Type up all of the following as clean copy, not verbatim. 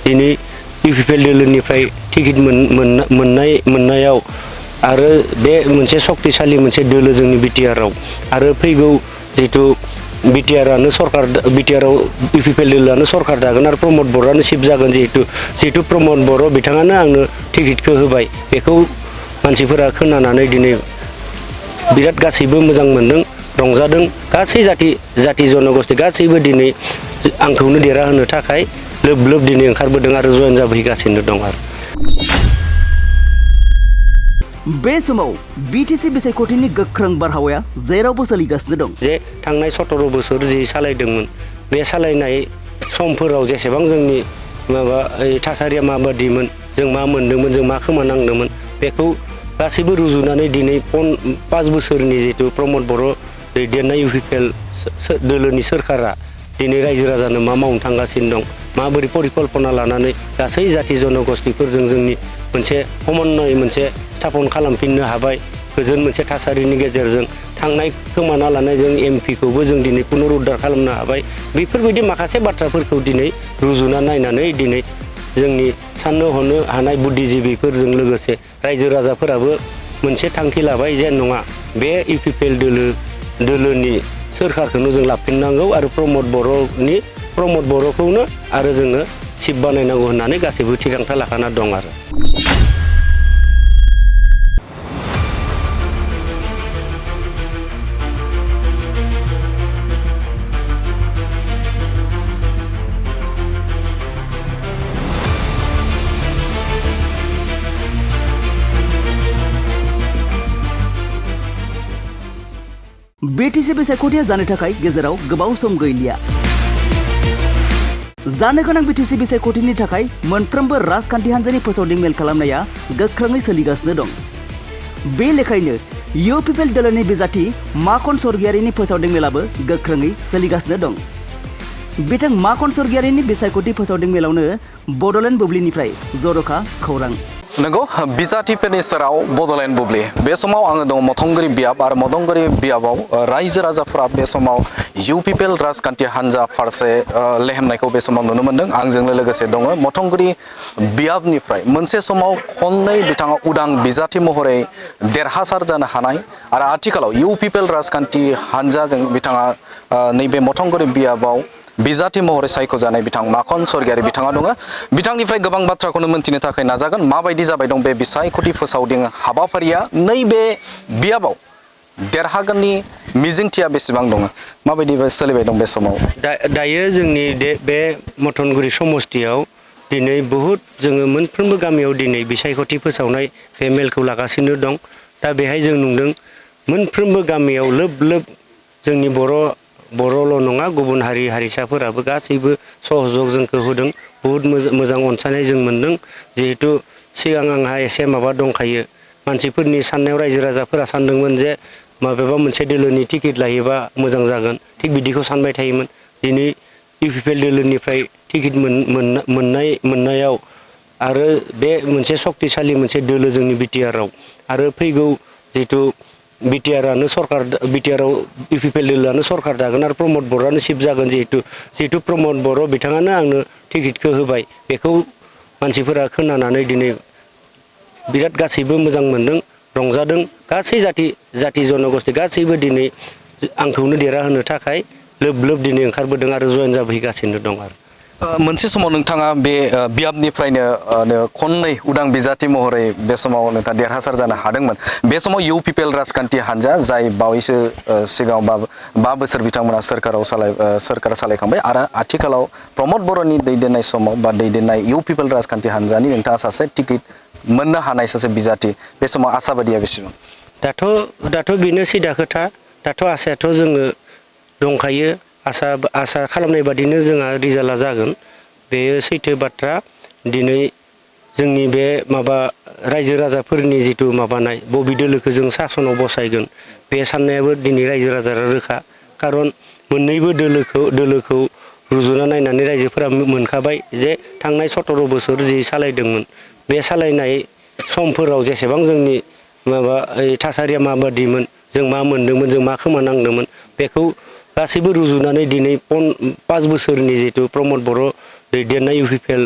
दिनै UPPL दोलोनिफ्राय ticket मोननायाव आरो बे मोनसे सक्तिशालि मोनसे दोलो जोंनि बिटिआरआव आरो फैगौ जितु बिटिआरआनो सरकार बिटिआरआव इउपिपिएल दोलोआनो सरकार दागोन आरो प्रमद बर'आनो चिफ जागोन जितु प्रमद बर' बिथाङानो आंनो टिकेटखौ होबाय बेखौ मानसिफोरा खोनानानै दिनै बिराद गासैबो मोजां मोनदों रंजादों गासै जाति जनगोष्ठी गासैबो दिनै आंखौनो देरहाहोनो थाखाय लोब लोब दिनै ओंखारबोदों आरो जयन जाबोगासिनो दं आरो बे समाव बिटिसि बिसायख'थिनि गोख्रों बारहावाया जेरावबो सोलिगासिनो दं जे थांनाय 17 बोसोर जि सालायदोंमोन बे सालायनाय समफोराव जेसेबां जोंनि थासारिया माबादिमोन जों मा मोनदोंमोन जों मा खोमानांदोंमोन बेखौ गासैबो रुजुनानै दिनै 5 बोसोरनि जितु प्रमद बर' दैदेननाय इउपिपिएल दोलोनि सोरखारा दिनै रायजो राजानो मा मावनो थांगासिनो दं माबोरै परिकल्पना लानानै गासै जाति जनगोष्ठीफोरजों जोंनि मोनसे समन्वय मोनसे स्थापन खालामफिननो हाबाय गोजोन मोनसे थासारिनि गेजेरजों थांनाय खोमाना लानाय जों एमपिखौबो जों दिनै पुनरुद्धार खालामनो हाबाय बेफोरबायदि माखासे बाथ्राफोरखौ दिनै रुजुना नायनानै दिनै जोंनि साननो हनो हानाय बुद्धिजीबिफोरजों लोगोसे रायजो राजाफोराबो मोनसे थांखि लाबाय जे नङा बे इउपिपिएल दोलोनि सोरखारखौनो जों लाफिननांगौ आरो प्रमद बर'खौनो आरो जोङो चिफ बानायनांगौ होननानै गासैबो थिरांथा लाखाना दं आरो बिटिसि बिसायख'थिया जानो थाखाय गेजेराव गोबाव सम गैलिया जानो गोनां बिटिसि बिसायख'थिनि थाखाय मोनफ्रोमबो राजखान्थि हान्जानि फोसावदिं मेल खालामनाया गोख्रोङै सोलिगासिनो दं बे लेखायैनो इउपिपिएल दोलोनि बिजाथि माखन सरगियारिनि फोसावदिं मेलाबो गोख्रोङै सोलिगासिनो दं बिथां माखन सरगियारिनि बिसायख'थि फोसावदिं मेलावनो बड'लेण्ड बुब्लिनिफ्राय जर'खा खौरां नंगौ बिजाथिफोरनि सेराव बड'लेण्ड बुब्लि बे समाव आङो दं मथंगुरि बियाब आरो मथंगुरि बियाबाव रायजो राजाफोरा बे समाव इउपिपिएल राजखान्थि हान्जा फारसे लेहेमनायखौ बे समाव नुनो मोन्दों आंजोंनो लोगोसे दङ मथंगुरि बियाबनिफ्राय मोनसे समाव खननै बिथाङा उदां बिजाथि महरै देरहासार जानो हानाय आरो आथिखालाव इउपिपिएल राजखान्थि हान्जाजों बिथाङा नैबे मथंगुरि बियाबाव बिजाथि महरै सायख'जानाय बिथां माखन सरगियारि बिथाङा दङ बिथांनिफ्राय गोबां बाथ्राखौनो मोन्थिनो थाखाय नाजागोन माबायदि जाबाय दं बे बिसायख'थि फोसावदिं हाबाफारिया नैबे बियाबाव देरहागोननि मिजिंथिया बेसेबां दङ माबायदि सोलिबाय दं बे समाव दायो जोंनि बे मथनगुरि समस्तियाव दिनै बहुद जोङो मोनफ्रोमबो गामियाव दिनै बिसायख'थि फोसावनाय बे मेलखौ लागासिनो दं दा बेहाय जों नुदों मोनफ्रोमबो गामियाव लोब लोब जोंनि बर'ल' नङा गुबुन हारि हारिसाफोराबो गासैबो सहयोग जोंखौ होदों बहुद मोजां अनसायनाय जों मोन्दों जिहेतु सिगां आंहा एसे माबा दंखायो मानसिफोरनि साननायाव रायजो राजाफोरा सानदोंमोन जे माबेबा मोनसे दोलोनि टिकेट लायोबा मोजां जागोन थिग बिदिखौ सानबाय थायोमोन दिनै इउपिपिएल दोलोनिफ्राय टिकेट मोननायाव आरो बे मोनसे सक्तिशालि मोनसे दोलो जोंनि बिटिआरआव आरो फैगौ जितु बिटिआरआनो सरकार बिटिआरआव इउपिपिएल दोलोआनो सरकार दागोन आरो प्रमद बर'आनो चिफ जागोन जितु प्रमद बर' बिथाङानो आंनो टिकेटखौ होबाय बेखौ मानसिफोरा खोनानानै दिनै बिराद गासैबो मोजां मोनदों रंजादों गासै जाति जनगोष्ठी गासैबो दिनै आंखौनो देरहाहोनो थाखाय लोब लोब दिनै ओंखारबोदों आरो जयन जाबोगासिनो दं आरो मोनसे समाव नोंथाङा बे बियाबनिफ्रायनो खननै उदां बिजाथि महरै बे समाव नोंथाङा देरहासार जानो हादोंमोन बे समाव इउपिपिएल राजखान्थि हान्जा जाय बावैसो सिगाङाव 5 बोसोर बिथांमोना सोरखार सालायखांबाय आरो आथिखालाव प्रमद बर'नि दैदेननाय समाव बा दैदेननाय इउपिपिएल राजखान्थि हान्जानि नोंथाङा सासे टिकेट मोननो हानाय सासे बिजाथि बे समाव आसाबादिया बेसेबां दाथ' बेनो सिदा खोथा दाथ' आसायाथ' जोङो दंखायो आसा खालामनाय बादिनो जोंहा रिजाल्टआ जागोन बेयो सैथो बाथ्रा दिनै जोंनि बे रायजो राजाफोरनि जितु माबानाय बबे दोलोखौ जों सासनाव बसायगोन बे साननायाबो दिनै रायजो राजाया रोखा खारन मोननैबो दोलोखौ रुजुना नायनानै रायजोफोरा मोनखाबाय जे थांनाय 17 बोसोर जि सालायदोंमोन बे सालायनाय समफोराव जेसेबां जोंनि थासारिया माबादिमोन जों मा मोनदोंमोन जों मा खोमानांदोंमोन बेखौ गासैबो रुजुनानै दिनै 5 बोसोरनि जितु प्रमद बर' दैदेननाय इउपिपिएल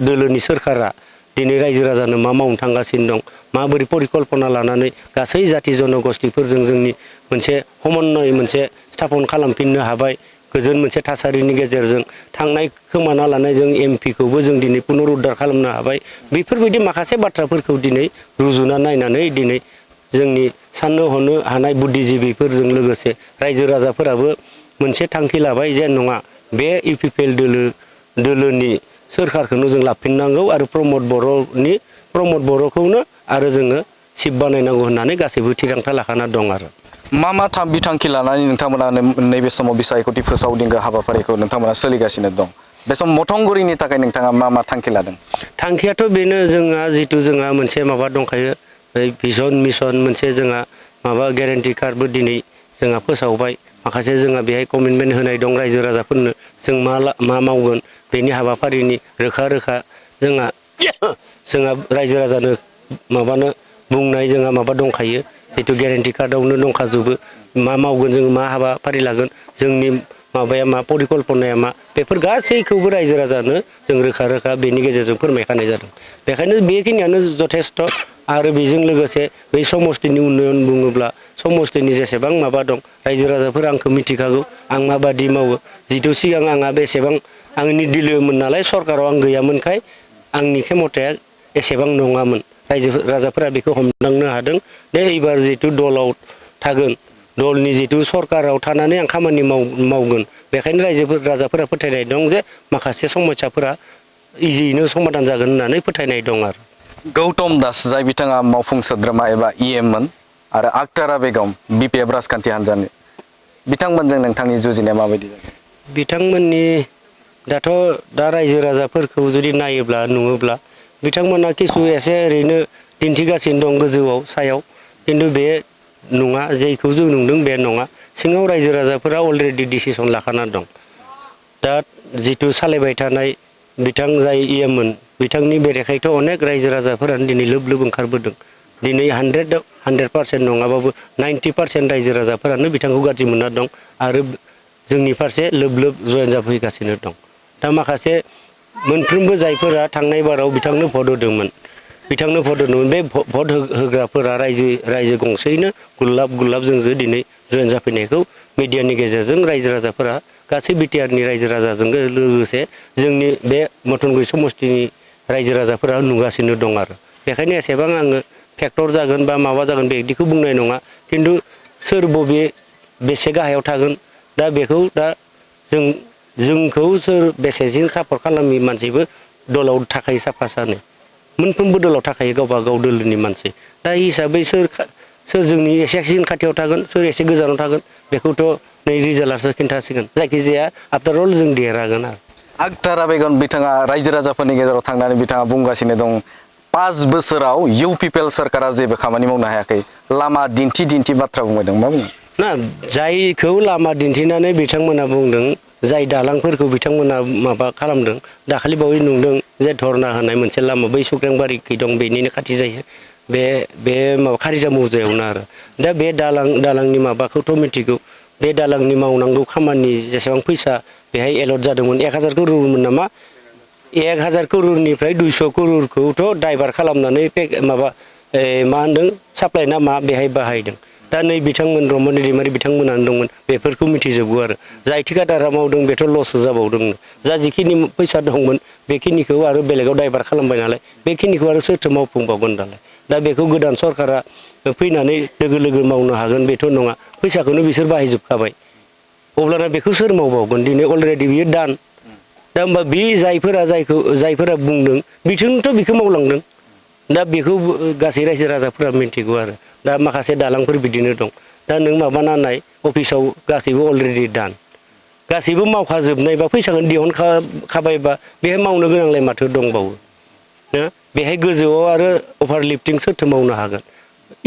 दोलोनि सोरखारा दिनै रायजो राजानो मा मावनो थांगासिनो दं माबोरै परिकल्पना लानानै गासै जाति जनगोष्ठीफोरजों जोंनि मोनसे समन्वय मोनसे स्थापन खालामफिननो हाबाय गोजोन मोनसे थासारिनि गेजेरजों थांनाय खोमाना लानाय जों एमपिखौबो जों दिनै पुनरुद्धार खालामनो हाबाय बेफोरबायदि माखासे बाथ्राफोरखौ दिनै रुजुना नायनानै दिनै जोंनि साननो हनो हानाय बुद्धिजिबिफोरजों लोगोसे रायजो राजाफोराबो मोनसे थांखि लाबाय जे नङा बे इउपिपिएल दोलोनि सोरखारखौनो जों लाफिननांगौ आरो प्रमद बर'खौनो आरो जोङो चिफ बानायनांगौ होननानै गासैबो थिरांथा लाखाना दं आरो मा बिथांखि लानानै नोंथांमोना नैबे समाव बिसायख'थि फोसावदिंगो हाबाफारिखौ नोंथांमोना सोलिगासिनो दं बे सम मथंगुरिनि थाखाय नोंथाङा मा थांखि लादों थांखियाथ' बेनो जोंहा मोनसे माबा दंखायो भिजन मिसन मोनसे जोंहा माबा गेरेन्टि कार्डबो दिनै जोंहा फोसावबाय माखासे जोंहा बेहाय कमिटमेन्ट होनाय दं रायजो राजाफोरनो जों मा मावगोन बेनि हाबाफारिनि रोखा जोंहा रायजो राजानो माबानो बुंनाय जोंहा माबा दंखायो जितु गेरेन्टि कार्डआवनो दंखाजोबो मा मावगोन जों मा हाबाफारि लागोन जोंनि माबाया मा परिकल्पनाया मा बेफोर गासैखौबो रायजो राजानो जों रोखा बेनि गेजेरजों फोरमायखानाय जादों बेखायनो बेखिनियानो जथेस्थ आरो बेजों लोगोसे बै समष्टिनि उन्नयन बुङोब्ला समष्टिनि जेसेबां माबा दं रायजो राजाफोरा आंखौ मिथिखागौ आं माबादि मावो जितु सिगां आंहा बेसेबां आंनि दिलोमोन नालाय सरकाराव आं गैयामोनखाय आंनि खेमथाया एसेबां नङामोन रायजो राजाफोरा बेखौ हमदांनो हादों दे एबार जितु दलाव थागोन दलनि जितु सरकाराव थानानै आं खामानि मावगोन बेखायनो राजाफोरा फोथायनाय दं जे माखासे समस्याफोरा इजियैनो समाधान जागोन होननानै फोथायनाय दं आरो गौतम दास जाय बिथाङा मावफुं सोद्रोमा एबा इएममोन आरो आक्तारा बेगम बिपिएफ राजखान्थि हान्जानि बिथांमोनजों नोंथांनि जुजिनाया माबायदि जागोन बिथांमोननि दा रायजो राजाफोरखौ जुदि नायोब्ला नुङोब्ला बिथांमोना किसु एसे ओरैनो दिन्थिगासिनो दं गोजौआव सायाव खिन्थु बे नङा जेखौ जों नुदों बे नङा सिङाव रायजो राजाफोरा अलरेडि डिसिसन लाखाना दं दा जितु सालायबाय थानाय बिथां जाय इएममोन बिथांनि बेरेखायथ' अनेक रायजो राजाफोरानो दिनै लोब ओंखारबोदों दिनै 100% नङाबाबो 90% रायजो राजाफोरानो बिथांखौ गाज्रि मोनना दं आरो जोंनि फारसे लोब जयेन जाफैगासिनो दं दा माखासे मोनफ्रोमबो जायफोरा थांनाय बाराव बिथांनो भट होदोंमोन बे भट होग्राफोरा रायजो गंसेयैनो गुलाब जोंजों दिनै जयेन जाफैनायखौ मिडियानि गेजेरजों रायजो राजाफोरा गासै बिटिआरनि रायजो राजाजों लोगोसे जोंनि बे मथनगुरि समष्टिनि रायजो राजाफोरा नुगासिनो दं आरो बेखायनो एसेबां आङो फेक्टर जागोन बा माबा जागोन बेदिखौ बुंनाय नङा खिन्थु सोर बेसे गाहायाव थागोन दा बेखौ दा जोंखौ सोर बेसेसिम सापर्ट खालामि मानसिबो दलाव थाखायो साफा सानै मोनफ्रोमबो दलाव थाखायो गावबा गाव दोलोनि मानसि दा हिसाबै सोर जोंनि एसेसिन खाथियाव थागोन सोर एसे गोजानाव थागोन बेखौथ' नै रिजाल्टआसो खिन्थासिगोन जायखिजाया आफ्टार अल जों देरहागोन आरो आक्तारा बेगम बिथाङा रायजो राजाफोरनि गेजेराव थांनानै बिथाङा बुंगासिनो दं 5 बोसोराव इउपिपिएल सरकारा जेबो खामानि मावनो हायाखै लामा दिन्थि बाथ्रा बुंबाय दं मा बुङो ना जायखौ लामा दिन्थिनानै बिथांमोना बुंदों जाय दालांफोरखौ बिथांमोना माबा खालामदों दाखालि बावै नुदों जे धरना होनाय मोनसे लामा बै सुक्रेंबारिखै दं बेनिनो खाथि जायो बे माबा खारिजा मौजायावनो आरो दा बे दालांनि माबाखौथ' मिथिगौ बे दालांनि मावनांगौ खामानि जेसेबां फैसा बेहाय एलट जादोंमोन 1000 करोड़मोन नामा 1000 करोड़निफ्राय 200 करोड़खौथ' डाइभार खालामनानै मा होनदों साप्लाइ ना मा बेहाय बाहायदों दा नै बिथांमोन रमनि दैमारि बिथांमोनानो दंमोन बेफोरखौ मिथिजोबगौ आरो जाय थिकादारा मावदों बेथ' लससो जाबावदों जा जिखिनि फैसा दंमोन बेखिनिखौ आरो बेलेगाव डाइभार खालामबाय नालाय बेखिनिखौ आरो सोरथो मावफुंबावगोन दालाय दा बेखौ गोदान सरकारा फैनानै लोगो मावनो हागोन बेथ' नङा फैसाखौनो बिसोर बाहायजोबखाबाय अब्लाना बेखौ सोर मावबावगोन दिनै अलरेडि बियो दान दा होमबा बे जायफोरा बुंदों बिथिंथ' बेखौ मावलांदों दा बेखौ गासै रायजो राजाफोरा मिथिगौ आरो दा माखासे दालांफोर बिदिनो दं दा नों माबाना नाय अफिसाव गासैबो अलरेडि दान गासैबो मावखाजोबनाय बा फैसाखौ दिहुनखाबायबा बेहाय मावनो गोनांलाय माथो दंबावो बेहाय गोजौआव आरो अभार लिफ्टिं सोरथो मावनो हागोन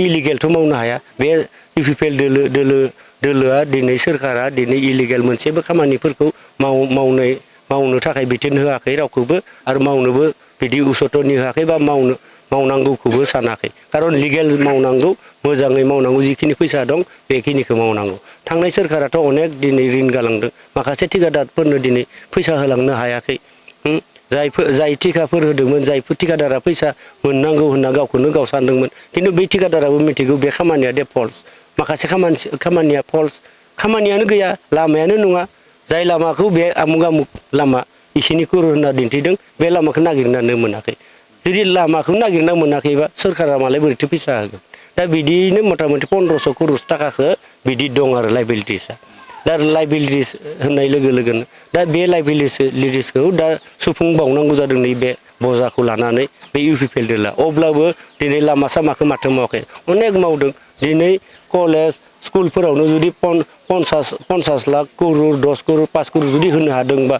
इलिगेलथ' मावनो हाया बे इउपिपिएल दोलोआ दिनै सोरखारा दिनै इलिगेल मोनसेबो खामानिफोरखौ मावनो थाखाय बिथोन होआखै रावखौबो आरो मावनोबो बिदि उसतनि होआखै बा मावनांगौखौबो सानाखै खारन लिगेल मावनांगौ मोजाङै मावनांगौ जिखिनि फैसा दं बेखिनिखौ मावनांगौ थांनाय सोरखाराथ' अनेक दिनै रिन गालांदों माखासे थिकादारफोरनो दिनै फैसा होलांनो हायाखै जाय टिकाफोर होदोंमोन जायफोर टिकादारा फैसा मोननांगौ होनना गावखौनो गाव सानदोंमोन खिन्थु बे टिकादाराबो मिथिगौ बे खामानिया दे फल्स माखासे खामानिया फल्स खामानियानो गैया लामायानो नङा जाय लामाखौ बे आमुग आमुग लामा इसिनि कुर होनना दिन्थिदों बे लामाखौ नागिरनानै मोनाखै जुदि लामाखौ नागिरना मोनाखैबा सोरखारा मालाय बोरैथो फैसा होगोन दा बिदिनो मथा मथि 1500 करोड़ थाखासो बिदि दं आरो लाइबिलिटिसा दा लाइबिलिटिस होननाय लोगो लोगोनो दा बे लाइबिलिटिसखौ दा सुफुंबावनांगौ जादों नैबे बजाखौ लानानै बे इउपिपिएलआ अब्लाबो दिनै लामा सामाखौ माथो मावाखै अनेक मावदों दिनै कलेज स्कुलफोरावनो जुदि 50 लाख करोड़ 10 करोड़ 5 करोड़ जुदि होनो हादोंबा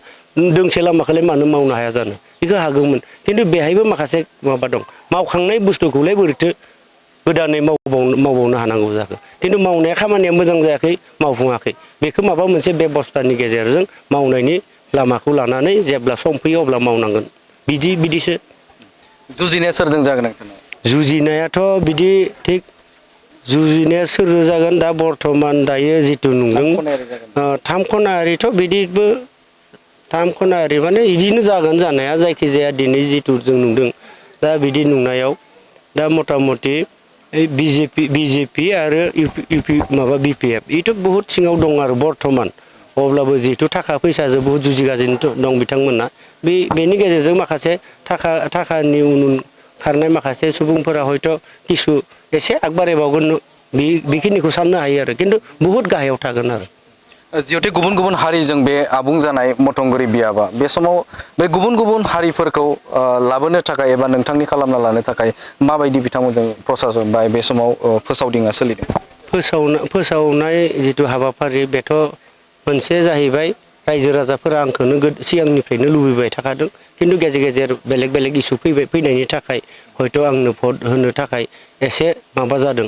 दोंसे लामाखौलाय मानो मावनो हाया जानो बेखौ हागौमोन खिन्थु बेहायबो माखासे माबा दं मावखांनाय बुस्थुखौलाय बोरैथो गोदानै मावबावनो हानांगौ जाखो खिन्थु मावनाया खामानिया मोजां जायाखै मावफुङाखै बेखौ माबा मोनसे बेबस्थानि गेजेरजों मावनायनि लामाखौ लानानै जेब्ला सम फैयो अब्ला मावनांगोन बिदिसो जुजिनाया सोरजों जागोन नोंथांना जुजिनायाथ' बिदि थिग जुजिनाया सोरजों जागोन दा बर्थमान दायो जिथु नुदों 3 खनायारिथ' बिदिबो 3 खनायारि माने बिदिनो जागोन जानाया जायखिजाया दिनै जिथु जों नुदों दा बिदि नुनायाव दा मथा मथि बिजेपि आरो इउपि माबा बिपिएफ बेथ' बहुत सिङाव दं आरो बर्थमान अब्लाबो जिहेतु थाखा फैसाजों बहुत जुजिगासिनो दं बिथांमोना बेनि गेजेरजों माखासे थाखानि उन खारनाय माखासे सुबुंफोरा हयथ' किसु एसे आगबारायबावगोन बेखिनिखौ साननो हायो आरो खिन्थु बहुत गाहायाव थागोन आरो जिहेतु गुबुन गुबुन हारिजों बे आबुं जानाय मथंगुरि बियाबा बे समाव बे गुबुन गुबुन हारिफोरखौ लाबोनो थाखाय एबा नोंथांनि खालामना लानो थाखाय माबायदि बिथांमोनजों प्रसासन बा बे समाव फोसावदिङा सोलिदों फोसावनाय जिथु हाबाफारि बेथ' मोनसे जाहैबाय रायजो राजाफोरा आंखौनो सिगांनिफ्रायनो लुबैबाय थाखादों खिन्थु गेजेर गेजेर बेलेग इसु फैनायनि थाखाय हयथ' आंनो भट होनो थाखाय एसे माबा जादों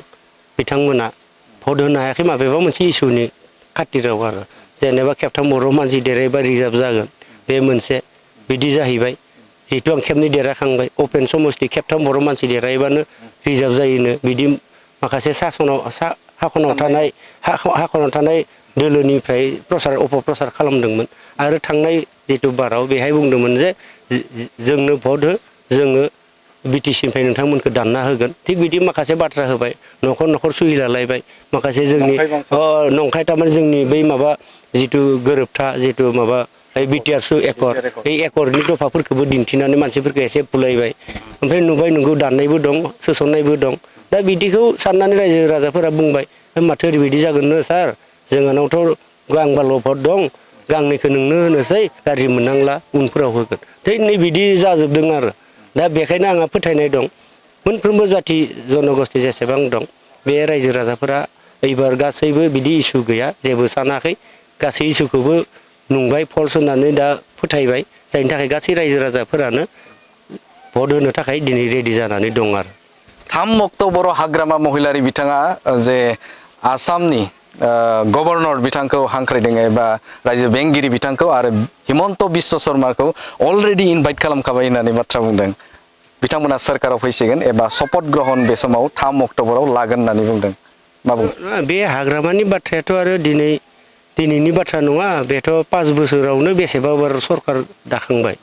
बिथांमोना भट होनो हायाखै माबेबा मोनसे इसुनि खाथिराव आरो जेनेबा खेबथाम बर' मानसि देरहायोबा रिजार्भ जागोन बे मोनसे बिदि जाहैबाय जिहेतु आं खेबनै देरहाखांबाय अपेन समस्ति खेबथाम बर' मानसि देरहायोबानो रिजार्भ जायोनो बिदि माखासे हाखनाव थानाय दोलोनिफ्राय अपप्रचार खालामदोंमोन आरो थांनाय जिथु बाराव बेहाय बुंदोंमोन जे जोंनो भट हो जोङो बिटिसिनिफ्राय नोंथांमोनखौ दानना होगोन थिग बिदि माखासे बाथ्रा होबाय न'खर सुहि लालायबाय माखासे जोंनि नंखाय थारमाने जोंनि बै माबा जिथु गोरोबथा जिथु माबा बिटिआर एकरनि दफाफोरखौबो दिन्थिनानै मानसिफोरखौ एसे बुलायबाय ओमफ्राय नुबाय नंगौ दाननायबो दं सोसननायबो दं दा बिदिखौ साननानै रायजो राजाफोरा बुंबाय माथो ओरैबायदि जागोननो सार जोंहानावथ' गांबाल' भट दं गांनैखौ नोंनो होनोसै गाज्रि मोननांला उनफोराव होगोन थिग नै बिदि जाजोबदों आरो दा बेखायनो आंहा फोथायनाय दं मोनफ्रोमबो जाथि जनगोष्ठी जेसेबां दं बे रायजो राजाफोरा एबार गासैबो बिदि इसु गैया जेबो सानाखै गासै इसुखौबो नुबाय फल्स होननानै दा फोथायबाय जायनि थाखाय गासै रायजो राजाफोरानो भट होनो थाखाय दिनै रेडि जानानै दं आरो 3 अक्ट'बर हाग्रामा महिलारि बिथाङा जे आसामनि गभर्नर बिथांखौ हांख्रायदों एबा रायजो बेंगिरि बिथांखौ आरो हिमन्त बिश्व शर्माखौ अलरेडि इनभाइट खालामखाबाय होननानै बाथ्रा बुंदों बिथांमोना सोरखाराव फैसिगोन एबा शपथ ग्रहण बे समाव 3 अक्ट'बराव लागोन होननानै बुंदों मा बुङो बे हाग्रामानि बाथ्रायाथ' आरो दिनैनि बाथ्रा नङा बेथ' 5 बोसोरावनो बेसेबा बार सरखार दाखांबाय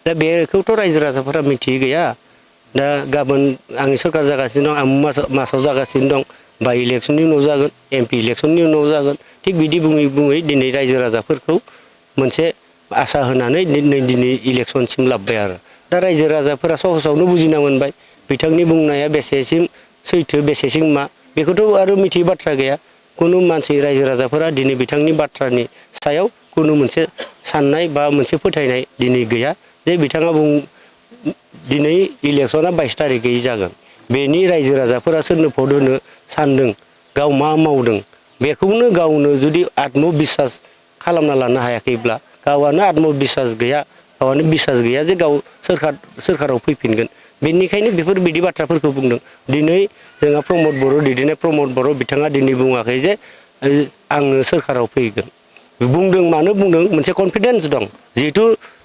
दा बेखौथ' रायजो राजाफोरा मिथियै गैया दा गाबोन आंनि सरकार जागासिनो दं आं मासाव जागासिनो दं बाइ इलेक्सननि उनाव जागोन एमपि इलेक्सननि उनाव जागोन थिग बिदि बुङै दिनै रायजो राजाफोरखौ मोनसे आसा होनानै दिनै इलेक्सनसिम लाबोबाय आरो दा रायजो राजाफोरा सहसावनो बुजिना मोनबाय बिथांनि बुंनाया बेसेसिम सैथो बेसेसिम मा बेखौथ' आरो मिथियै बाथ्रा गैया कुनु मानसि रायजो राजाफोरा दिनै बिथांनि बाथ्रानि सायाव कुनु मोनसे साननाय बा मोनसे फोथायनाय दिनै गैया जे बिथाङा दिनै इलेक्सना 22 तारिखै जागोन बेनि रायजो राजाफोरा सोरनो भट होनो सानदों गाव मा मावदों बेखौनो गावनो जुदि आत्मबिश्वास खालामना लानो हायाखैब्ला गावआनो आत्मबिश्वास गैया गावआनो बिश्वास गैया जे गाव सोरखाराव फैफिनगोन बेनिखायनो बेफोरबायदि बाथ्राफोरखौ बुंदों दिनै जोंहा प्रमद बर' दैदेननाय प्रमद बर' बिथाङा दिनै बुङाखै जे आङो सोरखाराव फैगोन बुंदों मानो बुंदों मोनसे कनफिडेन्स दं जिहेतु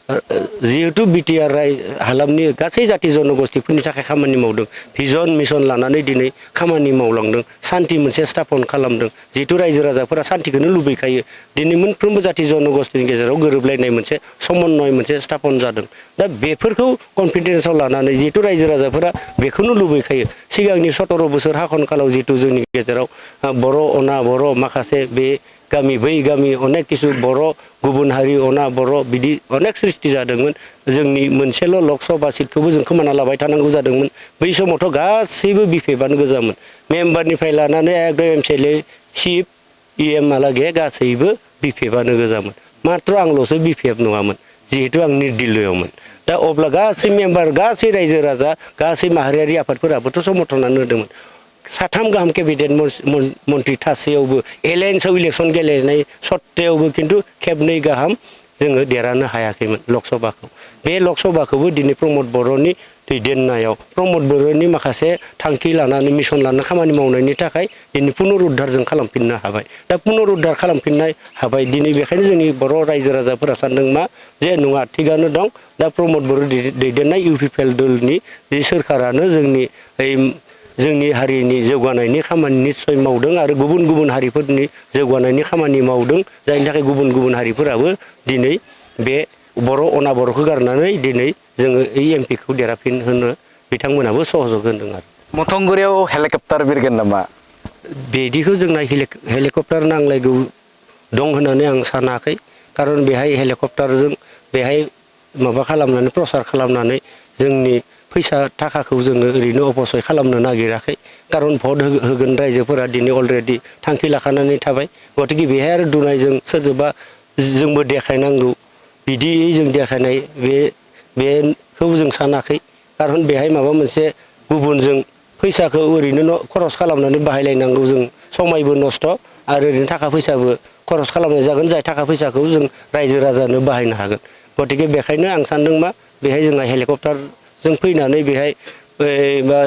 जिहेतु बिटिआर हालामनि गासै जाति जनगोष्ठीफोरनि थाखाय खामानि मावदों भिजन मिशन लानानै दिनै खामानि मावलांदों शान्ति मोनसे स्थापन खालामदों जिहेतु रायजो राजाफोरा शान्तिखौनो लुबैखायो दिनै मोनफ्रोमबो जाति जनगोष्ठीनि गेजेराव गोरोबलायनाय मोनसे समन्वय मोनसे स्थापन जादों दा बेफोरखौ कनफिडेन्सआव लानानै जिहेतु रायजो राजाफोरा बेखौनो लुबैखायो सिगांनि 17 बोसोर हाखनकालाव जिहेतु जोंनि गेजेराव बर' अना बर' माखासे बे गामि बै गामि अनेक किसु बर' गुबुन हारि अना बर' बिदि अनेक सृष्टि जादोंमोन जोंनि मोनसेल' लकसभा सिटखौबो जों खोमाना लाबाय थानांगौ जादोंमोन बै समावथ' गासैबो बिफेबानो गोजामोन मेम्बारनिफ्राय लानानै एकदम एमसिएलए चिफ इएमहालागै गासैबो बिफेबानो गोजामोन मात्र आंल'सो बिफेब नङामोन जिहेतु आं निर्दिल्लयावमोन दा अब्ला गासै मेम्बार गासै रायजो राजा गासै माहारियारि आफादफोराबोथ' समर्थनानै होदोंमोन साथाम गाहाम केबिनेट मन्त्रि थासेयावबो एलायन्सआव इलेक्सन गेलेनाय सत्तेयावबो खिन्थु खेबनै गाहाम जोङो देरहानो हायाखैमोन लकसभाखौ बे लकसभाखौबो दिनै प्रमद बर'नि दैदेननायाव प्रमद बर'नि माखासे थांखि लानानै मिशन लानानै खामानि मावनायनि थाखाय दिनै पुनरुद्धार जों खालामफिननो हाबाय दा पुनरुद्धार खालामफिननाय हाबाय दिनै बेखायनो जोंनि बर' रायजो राजाफोरा सानदों मा जे नङा थिगानो दं दा प्रमद बर' दैदेननाय इउपिपिएल दलनि बे सोरखारानो जोंनि हारिनि जौगानायनि खामानि निस्सय मावदों आरो गुबुन गुबुन हारिफोरनि जौगानायनि खामानि मावदों जायनि थाखाय गुबुन गुबुन हारिफोराबो दिनै बे बर' अना बर'खौ गारनानै दिनै जोङो एमपिखौ देरहाफिन होनो बिथांमोनाबो सहयोग होदों आरो मथंगुरियाव हेलिकप्टार बिरगोन नामा बिदिखौ जोंना हेलिकप्टार नांलायगौ दं होननानै आं सानाखै खारन बेहाय हेलिकप्टारजों बेहाय माबा खालामनानै प्रसार खालामनानै जोंनि फैसा थाखाखौ जोङो ओरैनो अपसय खालामनो नागिराखै खारन भट होगोन रायजोफोरा दिनै अलरेडि थांखि लाखानानै थाबाय गतिके बेहाय आरो दुनायजों सोरजोंबा जोंबो देखायनांगौ बिदियै जों देखायनाय बेखौ जों सानाखै खारन बेहाय माबा मोनसे गुबुनजों फैसाखौ ओरैनो खरस खालामनानै बाहायलायनांगौ जों समायबो नस्थ' आरो ओरैनो थाखा फैसाबो खरस खालामनाय जागोन जाय थाखा फैसाखौ जों रायजो राजानो बाहायनो हागोन गतिके बेखायनो आं सानदों मा बेहाय जोंहा हेलिकप्टारजों फैनानै बेहाय बा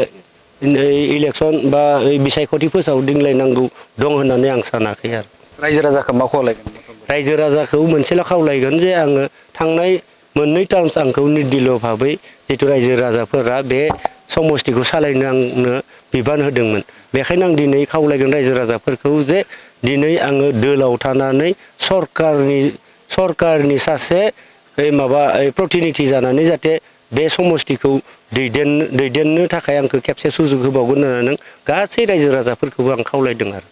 इलेक्सन बा बिसायख'थि फोसावदिंलायनांगौ दं होननानै आं सानाखै आरो रायजो राजाखौ मा खावलायगोन रायजो राजाखौ मोनसेल' खावलायगोन जे आङो थांनाय मोननै टार्मस आंखौ निर्दिल्य भाबै जिथु रायजो राजाफोरा बे समस्तिखौ सालायनो आंनो बिबान होदोंमोन बेखायनो आं दिनै खावलायगोन रायजो राजाफोरखौ जे दिनै आङो दोलाव थानानै सरकारनि सासे प्रतिनिधि जानानै जाहाथे बे समस्तिखौ दैदेननो थाखाय आंखौ खेबसे सुजुग होबावगोन होननानै गासै रायजो राजाफोरखौबो आं खावलायदों आरो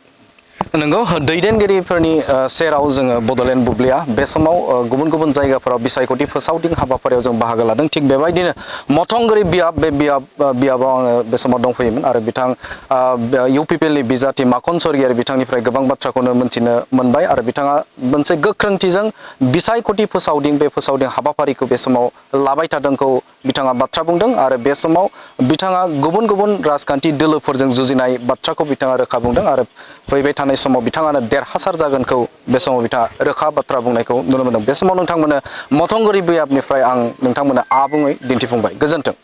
नंगौ दैदेनगिरिफोरनि सेराव जोङो बड'लेण्ड बुब्लिया बे समाव गुबुन गुबुन जायगाफोराव बिसायख'थि फोसावदिं हाबाफारियाव जों बाहागो लादों थिग बेबायदिनो मथंगुरि बियाब बे बियाबाव आङो बे समाव दंफैयोमोन आरो बिथां इउपिपिएलनि बिजाथि माखन सरगियारि बिथांनिफ्राय गोबां बाथ्राखौनो मोनथिनो मोनबाय आरो बिथाङा मोनसे गोख्रोंथिजों बिसायख'थि फोसावदिं बे फोसावदिं हाबाफारिखौ बे समाव लाबाय थादोंखौ बिथाङा बाथ्रा बुंदों आरो बे समाव बिथाङा गुबुन गुबुन राजखान्थि दोलोफोरजों जुजिनाय बाथ्राखौ बिथाङा रोखा बुंदों आरो फैबाय थानाय समाव बिथाङानो देरहासार जागोनखौ बे समाव बिथाङा रोखा बाथ्रा बुंनायखौ नुनो मोनदों बे समाव नोंथांमोननो मथंगुरि बियाबनिफ्राय आं नोंथांमोननो आबुङै दिन्थिफुंबाय गोजोन्थों।